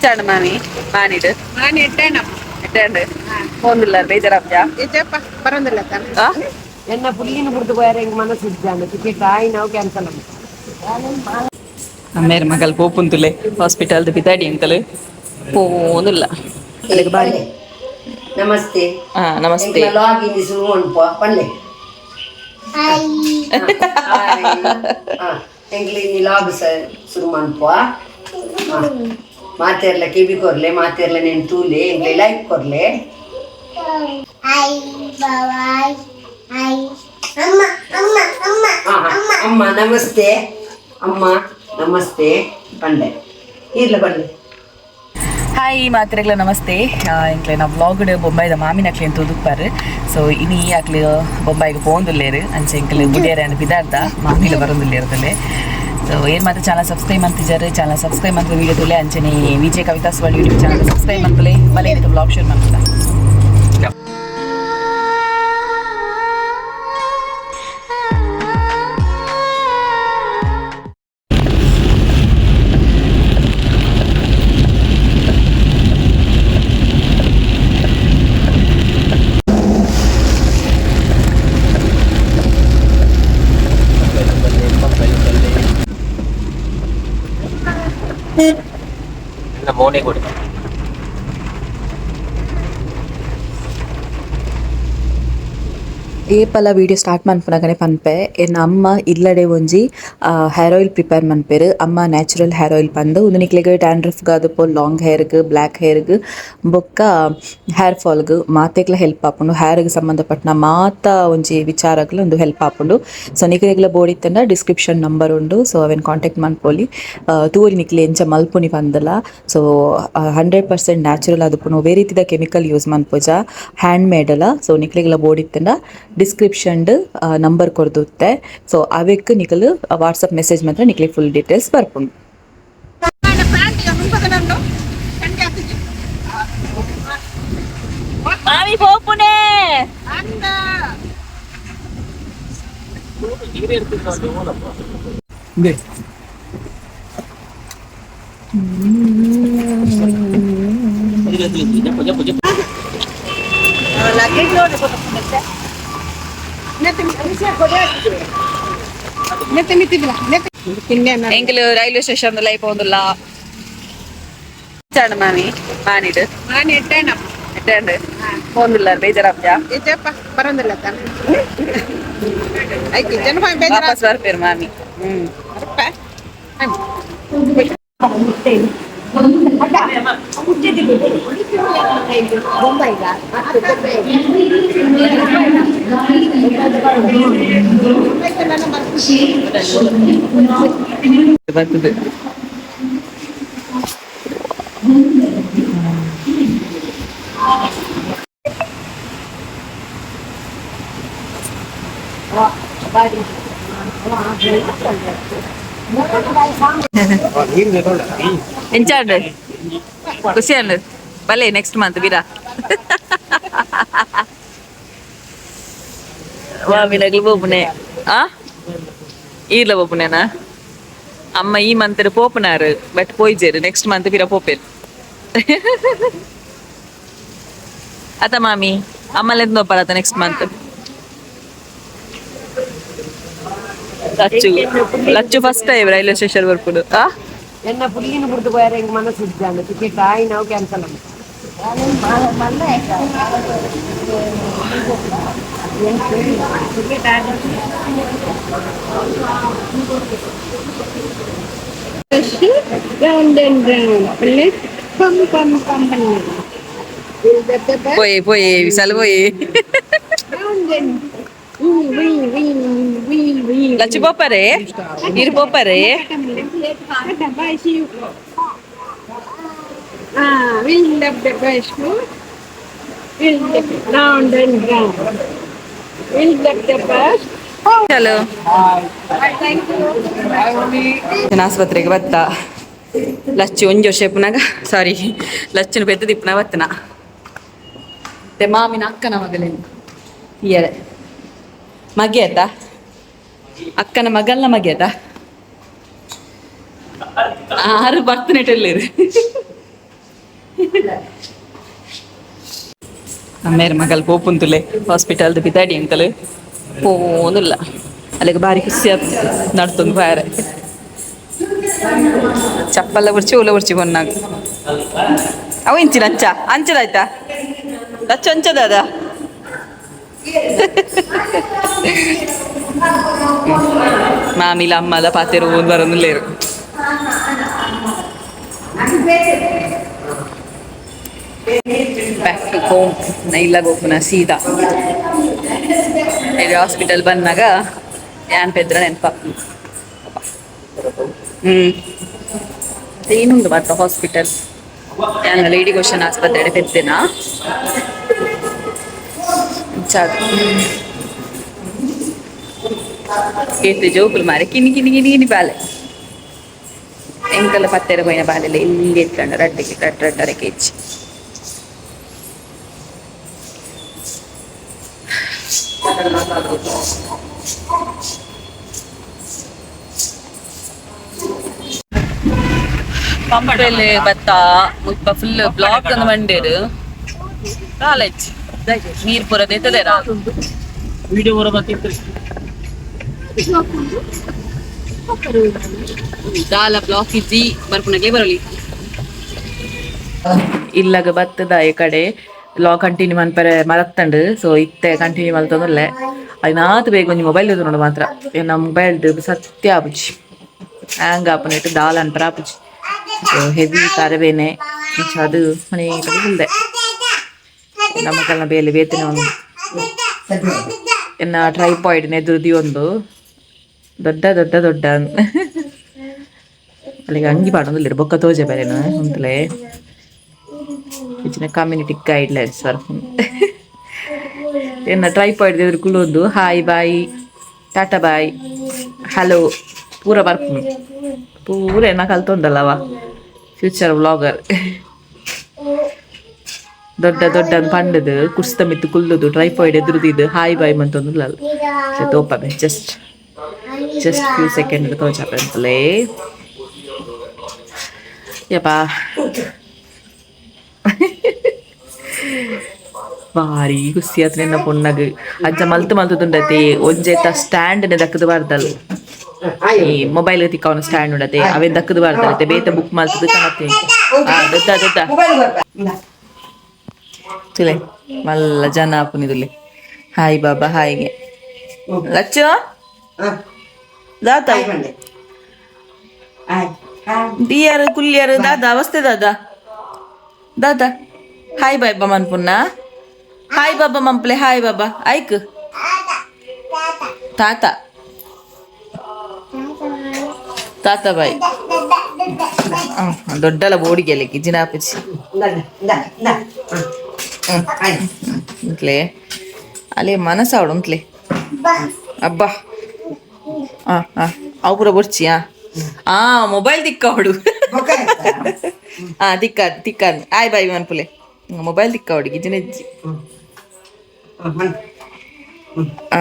ಎಂಚಾಂಡ್ ಮಾಮಿ ಮಾನಿಡ್? ಮಾನಿ ಎಡ್ಡೇನ. ಎಡ್ಡೇಂಡ್. ಪೋಂದಿಲ್ಲ, ಬೇಜಾರಾಪ್ಜಾ? ಇಜ್ಜಪ್ಪ, ಬರೋದಿಲ್ಲ ತಾನೆ. ಆ? ಎನ್ನ ಪುಲ್ಲಿನ ಬುಡ್ದು ಪೋಯೆರೆ ಎಂಕ್ ಮನಸ್ಸು ಇಜ್ಜಾಂಡ್. ಟಿಕೆಟ್ ಆಯಿನವು ಕ್ಯಾನ್ಸಲ್. ಅಮ್ಮೇರ್ ಮಗಲ್ ಪೋಪುಂತುಲೆ. ಹಾಸ್ಪಿಟಲ್ ಪಿದಾಡಿ ಎಂಕಲ್ ಪೋಂದಿಲ್ಲ ಅದಕ್ಕೆ ಬಾರಿ. ನಮಸ್ತೆ. ಹಾ, ನಮಸ್ತೆ. ಎಂಕ್ಲ ಲಾಗ್ ಇನ್ ಶುರು ಮನ್ಪುವ, ಪನ್ಲೆ. ಎಂಕ್ಲ ಇನಿ ಲಾಗ್ ಶುರು ಮನ್ಪುವ. ಮಾತೆರ್ಲ ಕೆಬಿ ಕೊರ್ಲೆ, ಮಾತೆರ್ಲ ನೆನ್ ತೂಲೆ, ಎಂಕ್ಲೆ ಲೈಕ್ ಕೊರ್ಲೆ. ಹಾ, ಹಾ. ಅಮ್ಮ ನಮಸ್ತೆ, ಅಮ್ಮ ನಮಸ್ತೆ ಪಂಡೆ, ಇರ್ಲ ಪಂಡೆ. ಹಾಯ್ ಮಾತ್ರೆಗಳ, ನಮಸ್ತೆ. ಎಂಕ್ಲೆ ನಾ ವ್ಲಾಗ್ಡ್ ಬೊಂಬಾಯ್ದ ಮಾಮಿನ ಅಕ್ಲೆ ತೂದುಪ್ಪಾರು. ಸೊ ಇನಿ ಅಕ್ಲು ಬೊಂಬಾಯಿಗೆ ಪೋಂದುಲ್ಲೇರು. ಅಂಚೆ ಎಂಕಲ್ ಬುಡಿಯಾರೆ ಅಂದ್ ಬಿದಾರ್ದ ಮಾಮಿಲ ಬರೋದುಲ್ಲೇರ್ದಲೆ. ಸೊ ಏನ್ ಮಾತ್ರ ಚಾನಲ್ ಸಬ್ಸ್ಕ್ರೈಬ್ ಅಂತಿದ್ದಾರೆ, ಚಾನಲ್ ಸಬ್ಸ್ಕ್ರೈಬ್ ಅಂತ ವಿಡಿಯೋ ತುಲೆ. ಅಂಚನೆ Vijay Kavitha's world YouTube channel subscribe ಅಂತಲೇ ಬಲೆ. ಇದಕ್ಕೆ ವ್ಲಾಗ್ ಶೇರ್ ಮಾಡ್ತಾ. ಮೋನೆ ಕೊಡಿ. ಏಪಲ ವೀಡಿಯೋ ಸ್ಟಾರ್ಟ್ ಮನ್ಪುನಗನೆ ಪನ್ಪೆ, ಎನ್ನ ಅಮ್ಮ ಇಲ್ಲಡೆ ಒಂಜಿ ಹೇರ್ ಆಯಿಲ್ ಪ್ರಿಪೇರ್ ಮನ್ಪೆರ್, ಅಮ್ಮ ನ್ಯಾಚುರಲ್ ಹೇರ್ ಆಯಿಲ್ ಪಂದ್. ಉಂದು ನಿಕ್ಲೆಗ್ ಡ್ಯಾಂಡ್ರಫ್ ಗಾದಪೋ, ಲಾಂಗ್ ಹೇರ್ಗ್, ಬ್ಲ್ಯಾಕ್ ಹೇರ್ಗ್, ಬೊಕ್ಕ ಹೇರ್ ಫಾಲ್ಗ್ ಮಾತೆಗ್ಲ ಹೆಲ್ಪ್ ಆಪುಂಡು. ಹೇರ್ಗ್ ಸಂಬಂಧಪಟ್ಟಿನ ಮಾತ ಒಂಜಿ ವಿಚಾರಗ್ಲ ಉಂದು ಹೆಲ್ಪ್ ಆಪುಂಡು. ಸೊ ನಿಕ್ಲೆಗ್ಲ ಬೋಡಿತ್ತಂಡ ಡಿಸ್ಕ್ರಿಪ್ಷನ್ ನಂಬರ್ ಉಂಡು. ಸೊ ಅವೆನ್ ಕಾಂಟ್ಯಾಕ್ಟ್ ಮನ್ಪೊಲಿ. ತೂವೊಲಿ ನಿಕ್ಲೆ ಎಂಚ ಮಲ್ಪುನಿ ಪಂದಲ. ಸೊ 100% ನ್ಯಾಚುರಲ್ ಆದುಪ್ಪುಂಡು. ಒವ್ವೇ ರೀತಿದ ಕೆಮಿಕಲ್ ಯೂಸ್ ಮನ್ಪುಜ, ಹ್ಯಾಂಡ್ ಮೇಡ್ ಅಲ್ಲ. ಸೊ ನಿಕ್ಲೆಗ್ಲ ಬೋಡಿತ್ತಂಡ ಡಿಸ್ಕ್ರಿಪ್ಷನ್ ನಂಬರ್ ಕೊರ್ದುತ್ತೆ. ಸೊ ಅವೆಕ್ ನಿಕಲ್ ವಾಟ್ಸಪ್ ಮೆಸೇಜ್ ಮಾತ್ರ, ನಿಕ್ಲೆ ಫುಲ್ ಡೀಟೇಲ್ಸ್ ಬರ್ಪುಂಡು. ಪ್ಯಾಂಟ್ ಮುಂಪದ ಕಂಡೆ ಹಾಕಿದ್ದೆ. ಮಾಮಿ ಪೋಪುನೆ. ಅಂದ. ಲಗೇಜ್. ನೆತ್ತೆ ಮಿತ್ತಿದ್ದಿಲ್ಲ ನೆತ್ತೆ ತಿನ್ನೆ. ಎಂಕಲ್ ರೈಲ್ವೆ ಸ್ಟೇಷನ್ ಲೈ ಪೋಂದುಲ್ಲ ಮಾಮಿ ಮಾನಿಡ್. ಮಾನಿ ಎಡ್ಡೇನ. ಎಡ್ಡೇಂಡ್. ಪೋಂದಿಲ್ಲ, ಬೇಜಾರಾಪ್ಜಾ? ಇಜ್ಜಪ್ಪ, ಬರೋದಿಲ್ಲ ತಾನೆ. ಐತಿ ಜನ ಬೇಜಾರ. ವಾಪಸ್ ಬರ್ಪೇರು ಮಾಮಿ. ಹ್ಮ್. ಬರ್ತದೆ. ಎಂಚಾಂಡ್? ಖುಷಿ ಅಂಡ್ ಬಲೆ. ನೆಕ್ಸ್ಟ್ ಮಂತ್ ಬಿರಾ ಮಾಮಿನಗ್ಲು ಪೋಪುನೆ. ಆ ಈರ್ಲ ಪೋಪುನೇನಾ? ಅಮ್ಮ ಈ ಮಂತ್ ಪೋಪುನಾರು, ಬಟ್ ಪೋಯ್ಜೇರು. ನೆಕ್ಸ್ಟ್ ಮಂತ್ ಪಿರ ಪೋಪೇರು ಅತ ಮಾಮಿ? ಅಮ್ಮಲೆಂತ ನೋಪರತ next month? Lachchu, Lachchu first time railway station ಬರ್ಪುಡು ಆ. ಎನ್ನ ಪುಲ್ಲಿನ ಬುಡ್ದು ಪೋಯೆರೆ ಎಂಕ್ ಮನಸ್ಸು ಇಜ್ಜಾಂಡ್. ಟಿಕೆಟ್ ಆಯಿನವು cancel. Ticket. Round and round. Let's pum pum pum pum. ಪೋಯೆ ಪೋಯೆ, ವಿಶಾಲ ಪೋಯೆ. Round and wee wee wee wee wee. Lachchu ಪೋಪರೆ, ಇರು ಪೋಪರೆ. Bye, see you. Ah, we love the bus. We love round and round. We love the bus. ಚಲೋ. Thank you. ಆಸ್ಪತ್ರೆಗೆ ಬತ್ತ. ಲಚ್ಚು ಒಂಜಿ ವರ್ಷ ಇಪ್ಪುನಾಗ, ಸಾರಿ, ಲಚ್ಚುನ ಪೆದ್ದ ದಿಪ್ಪುನ ಬತ್ತನ. ಮತ್ತೆ ಮಾಮಿನ ಅಕ್ಕನ ಮಗಲೇನು ಇಯರೆ ಮಗೆ ಆಯ್ತಾ? ಅಕ್ಕನ ಮಗಲ್ನ ಮಗೆ ಆಯ್ತಾ? ಆರು ಬರ್ತನೆಟಲ್ಲಿರು. ಅಮ್ಮೇರ ಮಗಲ್ ಪೋಪುಂತುಲೆ ಹಾಸ್ಪಿಟಲ್ದ ಬಿದಾಡಿ ಅಂಕಲ್ ಪೋನುಲ್ಲ ಅಲ್ಲಿಗೆ ಬಾರಿ ಖುಷಿ ಆತು ನಡ್ತೊಂದು ಬಾರೆ ಚಪ್ಪಲ್ಲ ಬುರ್ಚಿ ಉಲ ಬುರ್ಚಿ ಬೊನ್ನಾಗ ಅವು ಇಂಚಿನ ಅಂಚ ಅಂಚದಾಯ್ತಾ ಲಚ್ಚ ಅಂಚದ ಮಾಮಿಲ ಅಮ್ಮಲ ಪಾತೆರು ಓದ್ ಬರೋದಿಲ್ಲೇರು. Back to home ನೈಲಾಗ ಹೋಗುನ ಸೀದಾ ಇಲ್ಲಿ ಹಾಸ್ಪಿಟಲ್ ಬಂದಾಗ ಯಾನ್ ಪೆದ್ರ ನೆನಪಾಗ್ತದೆ. ಏನುಂಡು ಮಾತ್ರ ಹಾಸ್ಪಿಟಲ್ ಯಾನ್ ಲೇಡಿ ಗೋಷನ್ ಆಸ್ಪತ್ರೆ ಪೆದ್ದೆನಾ ಚಾದು ಏತ್ ಜೋಕುಲು ಮಾರೆ ಕಿನಿ ಕಿನಿ ಕಿನಿ ಕಿನಿ ಬಾಲೆ ಎಂಕಲ ಪತ್ತೆರ ಪೋಯಿನ ಬಾಲೆಲ್ಲ ಇಲ್ಲಿ ಎತ್ತಂಡ ರಡ್ಡಿಗೆ ರಡ್ಡ ರಡ್ಡರೆ ಕೆಚ್ಚಿ ಪಂಪೆಲ್ ಬತ್ತ ಮುಲ್ಪ ಫುಲ್ ಬ್ಲಾಕ್ ಅಂದ್ ಮಂಡೇರು ಕಾಲೇಜ್ ನೀರ್ ಪೂರ ದೆತ್ತದೇರಾ ವಿಡಿಯೋ ಬರಬೇಕಿತ್ತು. ದಾಲ ಬ್ಲಾಕ್ ಇಜ್ಜಿ ಬರ್ಪುನಗೆ ಬರಲಿ ಇಲ್ಲಗ ಬತ್ತದ ಈ ಕಡೆ ಲಾ ಕಂಟಿನ್ಯೂ ಮನ್ಪರೆ ಮರತ್ತಂಡು. ಸೊ ಇತ್ತೆ ಕಂಟಿನ್ಯೂ ಮಲ್ತೊಂದುಲ್ಲೆ ಐನಾತ್ ಬೇಗ ಒಂಜಿ ಮೊಬೈಲ್ ನೋಡು ಮಾತ್ರ ಎನ್ನ ಮೊಬೈಲ್ ಸತ್ಯ ಆಪುಜಿ ಹ್ಯಾಂಗ್ ಆಪುನೆಟ್ ದಾಲ ಅನ್ಪರ ಆಪುಜಿ. ಸೊ ಹೆವಿ ತರಬೇನೆ ಅದು ಮನೆ ಕಡೆ ನಮ್ಮ ಬೇಲೆ ಬೇತನೆ ಒಂದು ಎನ್ನ ಟ್ರೈಪಾಯ್ಡ್ ನೆದುರುದಿ ಒಂದು ದೊಡ್ಡ ದೊಡ್ಡ ದೊಡ್ಡ ಅಲ್ಲಿಗೆ ಅಂಗಿ ಪಾಡೊಂದುಲ್ಲೆರ್ ಬೊಕ್ಕ ತೋಜೆ ಬರೇನ ಉಂತುಲೆ ಇಚ್ಚಿನ ಕಮ್ಯುನಿಟಿ ಗೈಡ್ಲೈನ್ಸ್ ಬರ್ಪುಂಡು ಎನ್ನ ಟ್ರೈಪಾಯ್ಡ್ ಎದುರು ಕುಲೊಂದು hi bye tata bye hello ಪೂರ ಬರ್ಪುಂಡು ಪೂರ ಎನ್ನ ಕಲ್ತೊಂದಲ್ಲವ ಫ್ಯೂಚರ್ ವ್ಲಾಗರ್ ದೊಡ್ಡ ದೊಡ್ಡ ಪಂಡದು ಕುರ್ಸ್ತ ಮಿತ್ತು ಕುಲ್ಲುದು ಟ್ರೈಪಾಯ್ಡ್ ಎದುರುದಿದ್ದು ಹಾಯ್ ಬಾಯ್ ಮಂತೊಂದುಲ್ಲಲ್ ತೋಪವೆ just just few second ತೋಜಾಪೆ ಅಂತಲೇ ಯಪ್ಪ ಭಾರಿ ಖುಷಿ ಆತು ನಿನ್ನ ಪೊಣ್ಣಗ್ ಅಜ್ಜ ಮಲ್ತು ಮಲ್ತುಂಡತೆ ಒಂಜೆತ ಸ್ಟ್ಯಾಂಡ್ ನೆ ದಕ್ಕದು ಬಾರ್ದಲ್ ಈ ಮೊಬೈಲ್ ತಿಕ್ಕವನ ಸ್ಟ್ಯಾಂಡ್ ಉಂಡತೆ ಅವೇನ್ ದಕ್ಕದು ಬಾರ್ದಲತೆ ಬೇತೆ ಬುಕ್ ಮಲ್ತದು ಕಣತೆ ದೊಡ್ಡ ದೊಡ್ಡ ತುಲೆ ಮಲ್ಲ ಜನ ಆಪುನಿದುಲೆ ಹಾಯ್ ಬಾಬಾ ಹಾಯ್ಗೆ ಲಚ್ಚು ದಾತ ಡಿಯರ್ ಕುಲ್ಯರ್ ದಾದಾ ಅವಸ್ಥೆ ದಾದಾ ದಾದಾ ಹಾಯ್ ಬಾಯ್ ಬಾ ಮನ್ಪುನ್ನ ಹಾಯ್ ಬಾಬಾ ಮಂಪ್ಲೆ ಹಾಯ್ ಬಾಬಾ ಐಕ್ ತಾತ ತಾತ ಬಾಯ್ ದೊಡ್ಡಲ ಬೋಡಿಗೆ ಜಿನಾಪಿಚಿ ಉಂಟ್ಲೆ ಅಲ್ಲಿ ಮನಸ್ಸಾವಡು ಉಂಟ್ಲೆ ಅಬ್ಬಾ ಆ ಆ ಅವು ಪೂರ ಬೊರ್ಚಿ ಆ ಆ ಮೊಬೈಲ್ ತಿಕ್ಕಾವಡು ಆ ತಿಕ್ಕ ತಿಕ್ಕ ಆಯ್ ಬಾಯ್ ಮನ್ಪುಲೆ ಮೊಬೈಲ್ ತಿಕ್ಕಾವಡು ಗಿಜಿನೆಜ್ಜಿ ಆ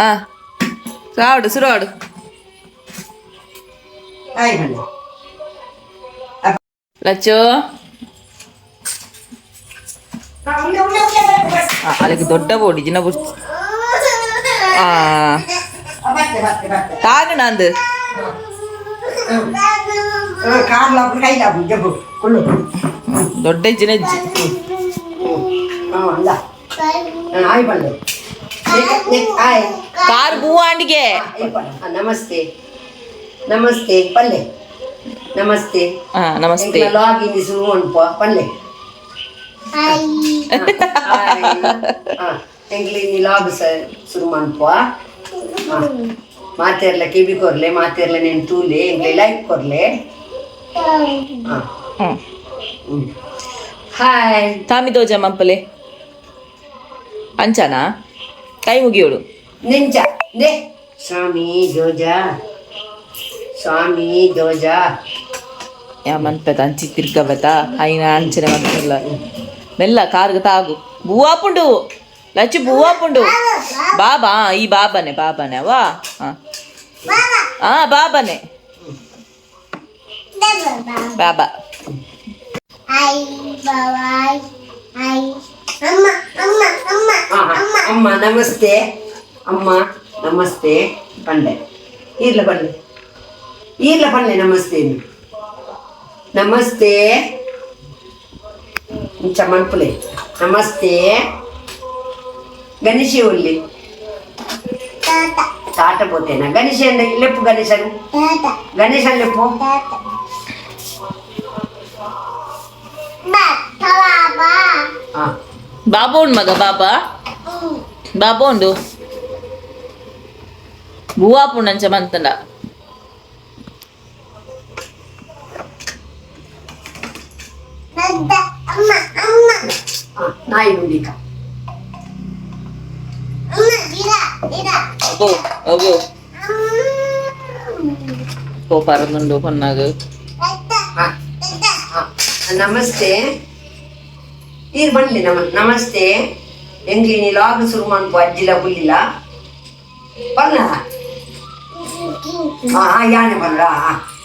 ಆ ಸುರಾವಡು ಸುರಾವಡು ಲಚ್ಚು ಅಲ್ಲಿಗೆ ದೊಡ್ಡ ಬೋಡಿ ಜಿನ ಬುರ್ಚಿ ಆ ತಾಗಣ ಅಂದು ದೊಡ್ಡ ಜಿನಜ್ಜಿ ಕಾರ್ ಬೂವಾಂಡಿಗೆ ನಮಸ್ತೆ ನಮಸ್ತೆ ಪಲ್ಲೆ ನಮಸ್ತೆ ನಮಸ್ತೆ ಲಾಗಿನ್ ಶುರು ಅನ್ಪ ಪಲ್ಲೆ ಎಂಕ್ಲೆ ಇನಿ ಲಾಗ್ ಶುರು ಮನ್ಪ ಮಾತೆರ್ಲ ಕಿವಿ ಕೊರ್ಲೆ ಮಾತೆರ್ಲ ನೆನ್ ತೂಲೆ ಎಂಕ್ಲೆ ಲೈಕ್ ಕೊರ್ಲೆ. ಹಾಯ್ ತಾಮಿ ದೋಜ ಮಂಪಲೆ ಅಂಚನಾ ಕೈ ಮುಗಿಯೋಳು ನಿಂಚ ನೇ ಸ್ವಾಮಿ ಜೋಜಾ ಸ್ವಾಮಿ ಜೋಜಾ ಯಾ ಮನ್ಪೆತ ಅಂಚಿ ತಿರ್ಗಬತ್ತ ಐನ ಅಂಚನೆ ಮನ್ಪಲ್ಲ ಮೆಲ್ಲ ಕಾರ್ಗ ತಾಗು ಬೂವಾಪುಂಡು ಲಚ್ಚು ಬೂವಾಪುಂಡು ಬಾಬಾ ಈ ಬಾಬಾನೆ ಬಾಬಾನೆ ಅವಾ ಆ ಬಾಬಾನೆ ಬಾಬಾ. ಹಾ, ಹಾ. ಅಮ್ಮ ನಮಸ್ತೆ, ಅಮ್ಮ ನಮಸ್ತೆ ಪಂಡೆ. ಈರ್ಲ ಪಲ್ಲೆ, ಈರ್ಲ ಪಲ್ಲೆ. ನಮಸ್ತೆ, ನಮಸ್ತೆ. ಇಂಚ ಮನ್ಪುಲೆ. ನಮಸ್ತೆ. ಗಣೇಶಿ ಒಲ್ಲಿ ತಾಟ ಪೋತೇನ? ಗಣೇಶ ಅಂದ ಲೆಪ್ಪು, ಗಣೇಶನ್, ಗಣೇಶನ್ ಲೆಪ್ಪು. ಹಾ. ಬಾಬಾ ಉಂಡು ಮಗ, ಬಾಬಾ ಬಾಬಾ ಉಂಡು. ಬೂವಾ ಪುಂಡಂಚ ಮಂತಂಡ. ಹಾ, ನಾಯಿ ಉಂಡಿಕ. ಅಬ್ಬೋ ಅಬ್ಬೋ, ಪೋ ಪರದುಂಡು ಪನ್ನಾಗ. ಹಾ ಹಾ. ನಮಸ್ತೆ. ಈರ್ ಬನ್ನಿ. ನಮ ನಮಸ್ತೆ. ಎಂಕ್ಲಿ ನೀ ಲಾಗ್ ಶುರು ಮನ್ಪು. ಅಜ್ಜಿಲ ಬುಲ್ಲಿಲ ಬಲ್ಲ. ಹಾ ಹಾ, ಯಾನೆ ಬಲ್ಲ.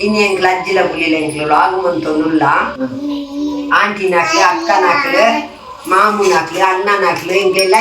ಇನ್ನು ಎಂಕ್ಲ ಅಜ್ಜಿಲ ಬುಲ್ಲಿಲ, ಎಂಕ್ಲು ಲಾಗ್ ಮಂತೊಂದುಲ್ಲ. ಆಂಟಿನಾಕ್ಲು, ಅಕ್ಕನಾಕ್ಲು, ಮಾಮುನಾಕ್ಲು, ಅಣ್ಣನಾಕ್ಲು, ಎಂಕ್ಲೆಲ್ಲ.